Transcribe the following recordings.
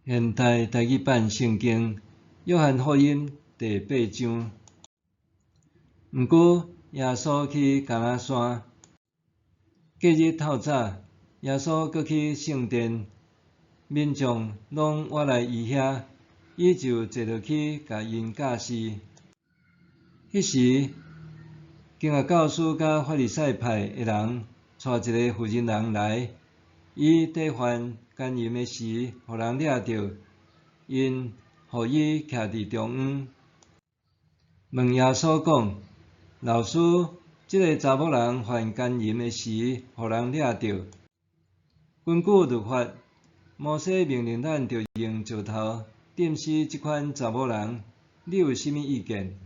現代台語版聖經約翰福音第八章。毋過耶穌去橄欖山，隔日透早，耶穌閣去聖殿，民眾攏倚來伊遐，伊就坐落去，共𪜶教示。彼時，經學教師佮法利賽派的人帶一个婦人人來，伊佇犯姦淫的時，予人掠著，𪜶予伊徛佇中央，問耶穌講：老師，這个查某人犯姦淫的時，予人掠著。根據律法，摩西命令咱著用石頭釘死這款查某人，你有啥物意見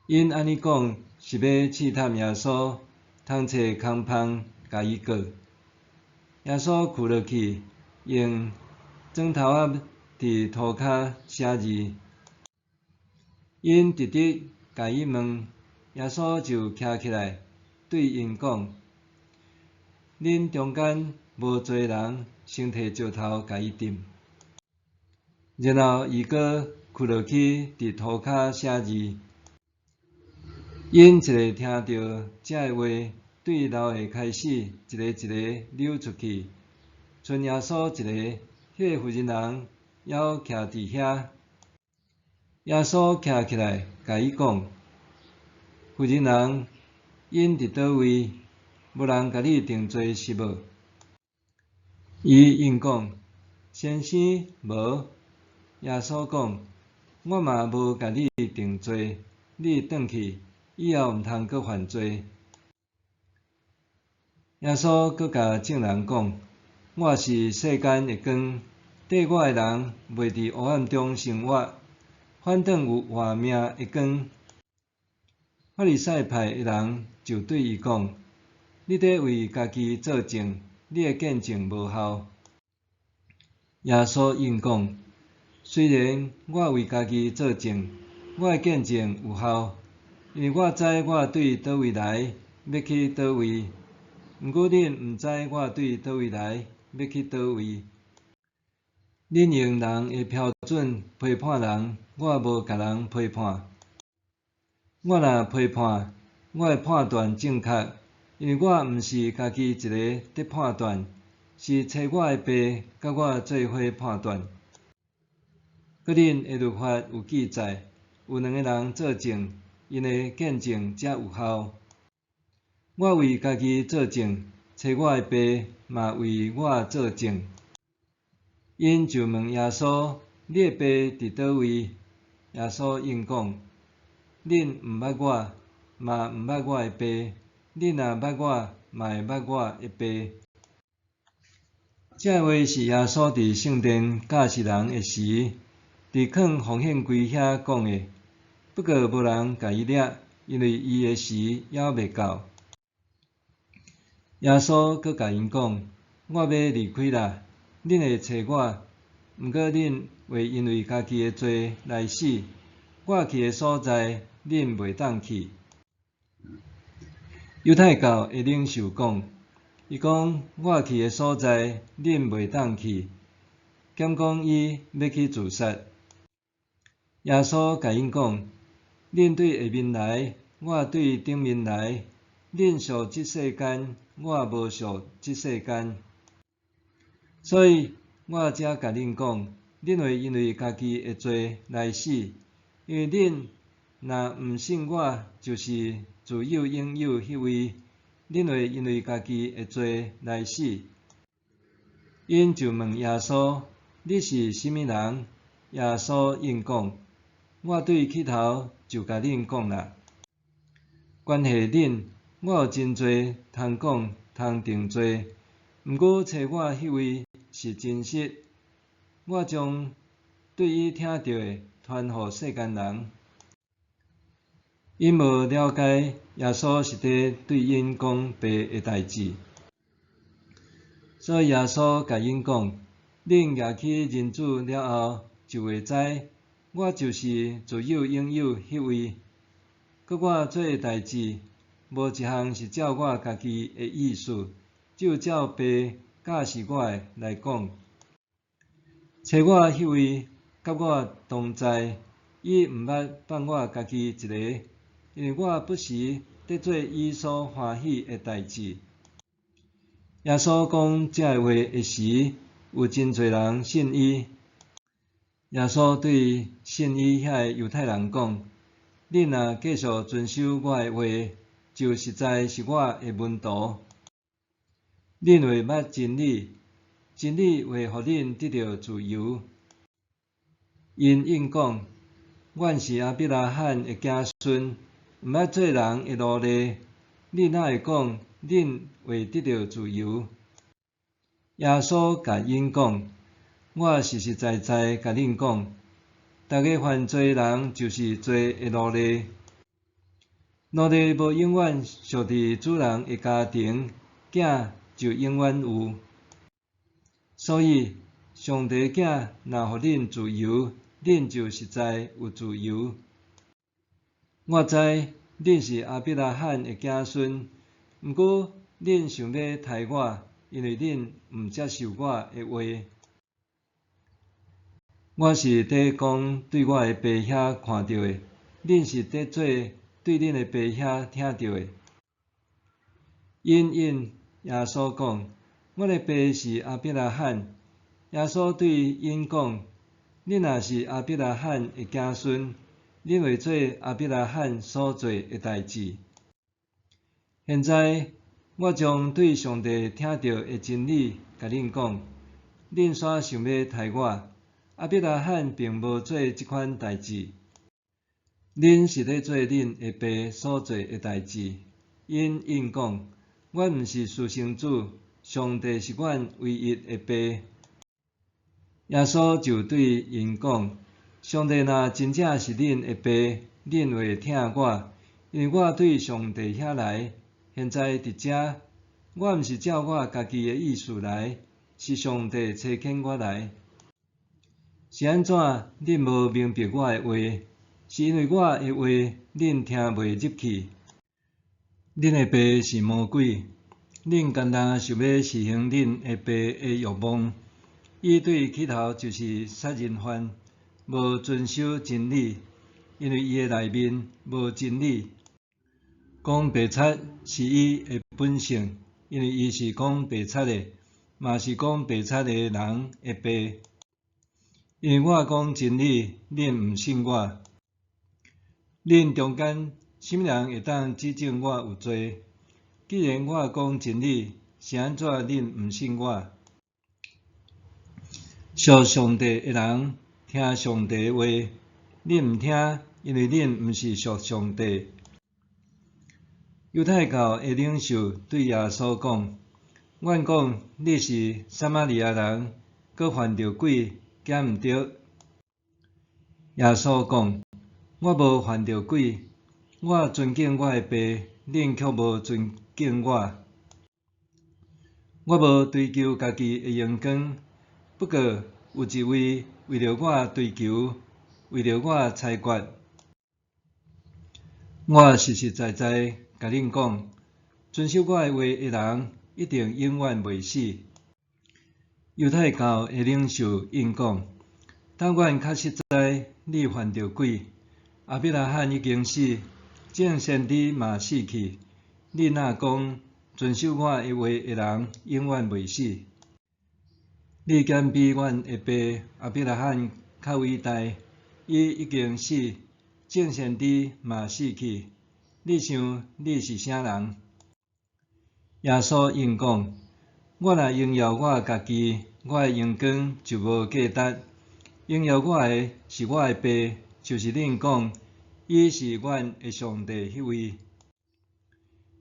？𪜶按呢講，是欲試探耶穌，通揣空縫共伊告。耶穌屈落去，用指頭仔佇塗跤寫字。𪜶直直共伊問，耶穌就徛起來，對𪜶講：恁中間無罪的人，先提石頭共伊擲。然後伊閣屈落去，佇塗跤寫字。𪜶一个聽著這个話，對老的開始，一个一个溜出去，賰耶穌一个，彼个婦人人猶徛佇遐。耶穌徛起來，共伊講：婦人人，𪜶佇佗位？無人共你定罪是無？伊應講：先生，無。耶穌講：我嘛無共你定罪，你轉去，以後毋通閣犯罪。耶穌閣共眾人講：我是世間的光，綴我的人袂佇黑暗中生活，反轉有活命的光。法利賽派的人就對伊講：你佇為家己作證，你的見證無效。耶穌應講：雖然我為家己作證，我的見證有效，因為我知我對佗位來，欲去佗位。毋過恁毋知我對佗位來，欲去佗位。恁用人的標準批判人，我無共人批判。我若批判，我的判斷正確，因為我毋是家己一个佇判斷，是差我的爸佮我做伙判斷。閣恁的律法有記載，有兩个人作證，𪜶的見證才有效。我為家己作證，差我的爸嘛為我作證。𪜶就問耶穌：你的爸佇佗位？耶穌應講：恁毋捌我，嘛毋捌我的爸。恁若捌我，嘛會捌我的爸。這話是耶穌佇聖殿教示人的時，佇囥奉獻櫃遐講的。不過無人共伊掠，因為伊的時猶未到。耶穌閣共𪜶講：我欲離開啦，恁會揣我，毋過恁會因為家己的罪來死。我去的所在，恁袂當去。猶太教的領袖講：伊講我去的所在，恁袂當去，敢講伊欲去自殺。耶穌共𪜶講：恁對下面來，我對頂面來。恁屬這世間，我無屬這世間。所以我才共恁講，恁會因為家己的罪來死，因為恁若毋信我就是自有永有彼位，恁會因為家己的罪來死。𪜶就問耶穌：你是啥物人？耶穌應講：我對起頭就共恁講啦。關係恁，我有真濟通講、通定罪，毋過差我彼位是真實，我將對伊聽著的傳予世間人。𪜶無了解耶穌是佇對𪜶講爸的代誌，所以耶穌共𪜶講：恁舉起人子了後，就會知我就是自有永有彼位。閣我做的代誌，無一項是照我家己的意思，只有照爸教示我的來講。差我彼位佮我同在，伊毋捌放我家己一个，因為我不時佇做伊所歡喜的代誌。耶穌講這話的時，有真濟人信伊。耶穌對信伊遐个猶太人講：恁若繼續遵守我的話，就實在是我的門徒。恁會捌真理，真理會予恁得著自由。𪜶應講：阮是亞伯拉罕的子孫，毋捌做人的奴隸。你哪會講恁會得著自由？耶穌共𪜶講：我實實在在共恁講，逐个犯罪的人就是罪的奴隸。奴隸無永遠屬佇主人的家庭，囝就永遠有。所以，上帝囝若予恁自由，恁就實在有自由。我知恁是亞伯拉罕的子孫，毋過恁想欲刣我，因為恁毋接受我的話。我是佇講對我的爸遐看著的，恁是佇做對恁的爸遐聽著的。𪜶應耶穌講：阮的爸是亞伯拉罕。耶穌對𪜶講：恁若是亞伯拉罕的子孫，恁會做亞伯拉罕所做的代誌。現在我將對上帝聽著的真理共恁講，恁煞想欲刣我。亞伯拉罕並無做這款代誌。恁是咧做恁的爸所做的代誌。𪜶應講：阮毋是私生子，上帝是阮唯一的爸。耶穌就對𪜶講：上帝若真正是恁的爸，恁會疼我，因為我對上帝遐來，現在佇遮，我毋是照我家己的意思來，是上帝差遣我來。是按怎恁無明白我的話？是因為我的話恁聽袂入去。恁的爸是魔鬼，恁干焦想欲實行恁的爸的欲望。伊對起頭就是殺人犯，無遵守真理，因為伊的內面無真理。講白賊是伊的本性，因為伊是講白賊的，嘛是講白賊的人的爸。因為我講真理，恁毋信我。恁中間啥物人會當指證我有罪？既然我講真理，是按怎恁毋信我？屬上帝的人聽上帝的話，恁毋聽，因為恁毋是屬上帝。猶太教的領袖對耶穌講：阮講你是撒瑪利亞人，閣犯著鬼，敢毋對？耶穌講：我無犯著鬼，我尊敬我的爸，恁卻無尊敬我。我無追求家己的榮光，不過有一位為著我追求，為著我裁決。我實實在在共恁講，遵守我的話的人，一定永遠袂死。猶太教的領袖應講：當阮確實知你犯著鬼，亞伯拉罕已經死，眾先知嘛死去，你哪講遵守我的話的人永遠袂死？你敢比阮的爸亞伯拉罕較偉大？伊已經死，眾先知嘛死去，你想你是啥人？耶穌應講：我若榮耀我家己，我的榮光就無價值。榮耀我的是我的爸，就是恁講伊是阮的上帝彼位。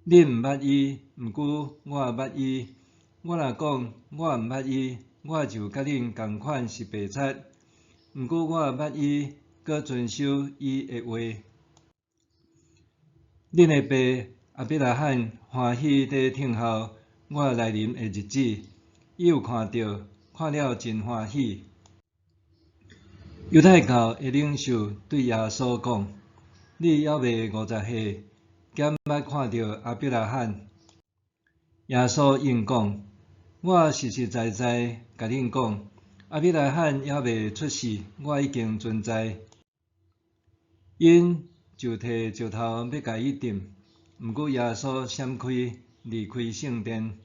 恁毋捌伊，毋過我捌伊。我若講我毋捌伊，我就佮恁仝款是白賊。毋過我捌伊，閣遵守伊的話。恁的爸亞伯拉罕歡喜佇等候我來臨的日子，伊有看著，看了真歡喜。猶太教的領袖對耶穌講：你猶未50歲，敢捌看著亞伯拉罕？耶穌應講：我實實在在共恁講，亞伯拉罕猶未出世，我已經存在。𪜶就提石頭欲共伊擲，毋過耶穌閃開，離開聖殿。